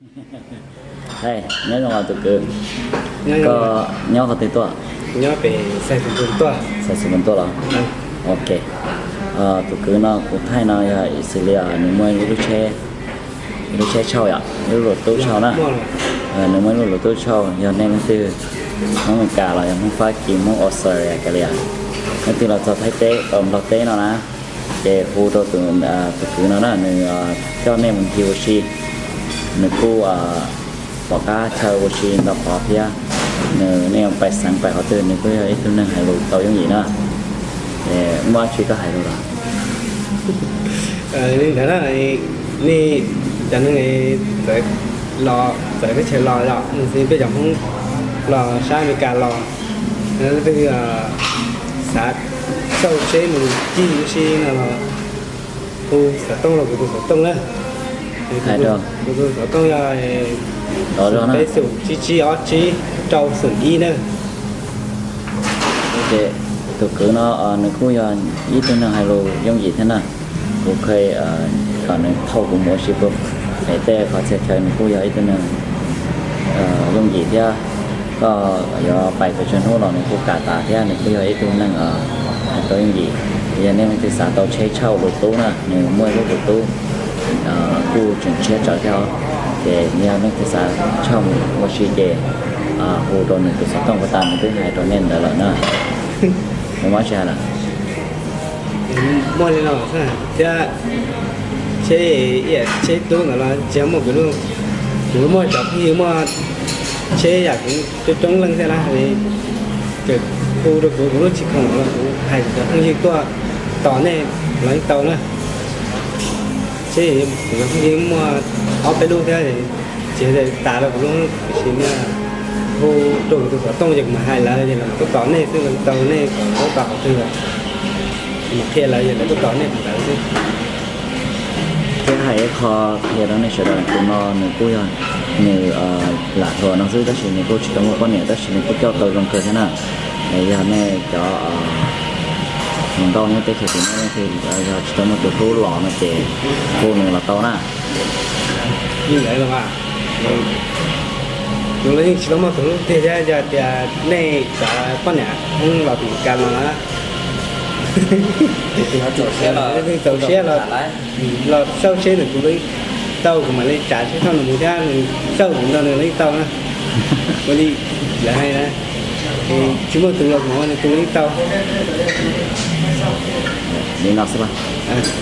Hei, nyob zoo os tus kwv. Koj nyob qhov twg tuaj? Nyob pem Xais Xus Npoo tuaj. Xais Xus Npoo tuaj los? Ok. Tus kwv no kuv thaij no yog xws li nws muaj ib lub tsheb, ib lub tsheb tshauj yom, ib lub luam tub tshauj na. Nws muaj ib lub luam tub tshauj, yog nej leej twg Hmoob Mes Kas los yog Hmoob Fab Kis, Hmoob Australia, leej twg los txog Thaib teb, Nplog teb no na, ces hu rau tus kwv no na, nws coj nej mus ncig ua si. Nws kuj tom qab chaw ua si ntau qhov thiab. Nws, nej pais xeev pais qhov twg nws kuj yog ib tug neeg hais lus tau yooj yim na. Muaj dab tsi koj hais rau los? Li ntawd na, nej cov neeg txawv los, txawv teb chaws los yom, nws xws peb cov Hmoob los sab Amelikas los, leej twg xav xauj tsheb mus ncig ua si no los hu xov tooj rau kuv tus xov tooj na. Kuv tus xov tooj yog peb xum tsib tsib ob tsib rau xum ib na. Ces tus kwv no nws kuj yog ib tug neeg hais lus yooj yim thiab na. Kuv kheev kom nws thauj kuv mus ua si puag pem tej qhov txhia chaw, nws kuj yog ib tug neeg yooj yim thiab. Koj yuav pais pes tsawg hnub los nws kuj kam tas thiab, nws kuj yog ib tug neeg hais tau yooj yim. Yog nej leej twg xav tau tsheb tshauj luam tub na, nws muaj ib lub luam tub kuj tseem tshiab tsawv thiab os. Ces yog nej leej twg xav tshauj mus ua si ces hu rau nws tus xov tooj puag ta nws twb hais rau nej ntawd lawm na. Muaj dab tsi hais lawm? Muaj li no thiab, tsheb, tsheb tub ntawd los tsis muaj kuv, kuv muaj cov phooj ywg muaj tsheb yam kuv coob coob leej thiab na. Tseem hu rau kuv, kuv lub tsis khoom los kuv hais kuv cov phooj ywg tuaj tos nej los yeej tau na. Tsheb kuv cov phooj ywg muaj ob peb lub thiab, tsis tas rau kuv lub, tiam sis mas hu rau kuv tus xov tooj ces kuv mam hais lawv ces lawv tuaj tos nej xwb, lawv tau nej paub tau qhov twg los kuv mam qhia lawv ces lawv tuaj tos nej ntawd xwb. Thiab hais ib qho qhia rau nej sawv daws, tus no nws kuj yog nws lam hluas no xwb tab sis nws kuj tsis tau muaj poj niam tab sis nws kuj coj tau zoo kawg thiab na. Yog nej cov hluas nkauj nyob teb chaws tim no leej twg yog tsis tau muaj tus hlub los no ces hu nws los tau na. Li ntawd los mas, kuv los yeej tsis tau muaj tus hlub tiag thiab, yog tias nej cov poj niam Hmoob los tim Kas los na, leej twg txaus siab los, los xauj tsheb ntawm kuv los yeej tau, kuv mam li tsav tsheb thauj nws mus thiab nws xauj kuv nrog nws los yeej tau na. Ua li lawv hais na, tsis muaj tus los kuv ua nws tus los yeej tau. Li no xwb.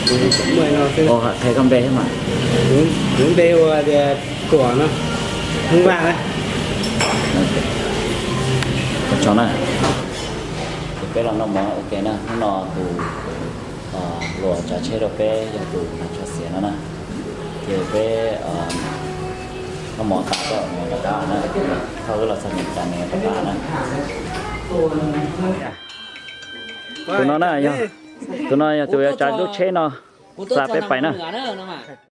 Kuv muaj li no xwb. Qhia koj npe thiab mas. Kuv npe hu tias Kuam no, Hmoob Vaj na. Ua tsaug na. Ces peb los noj mov ua ke na, hnub no tus hluas tsav tsheb rau peb yog tus tso xiav no na. Ces peb noj mov tas koj mus rov qab na, thaum wb los txog Meskas nws rov qab na. Tus no na yog, tus no yog tus yuav tsav lub tsheb no xa peb pais na.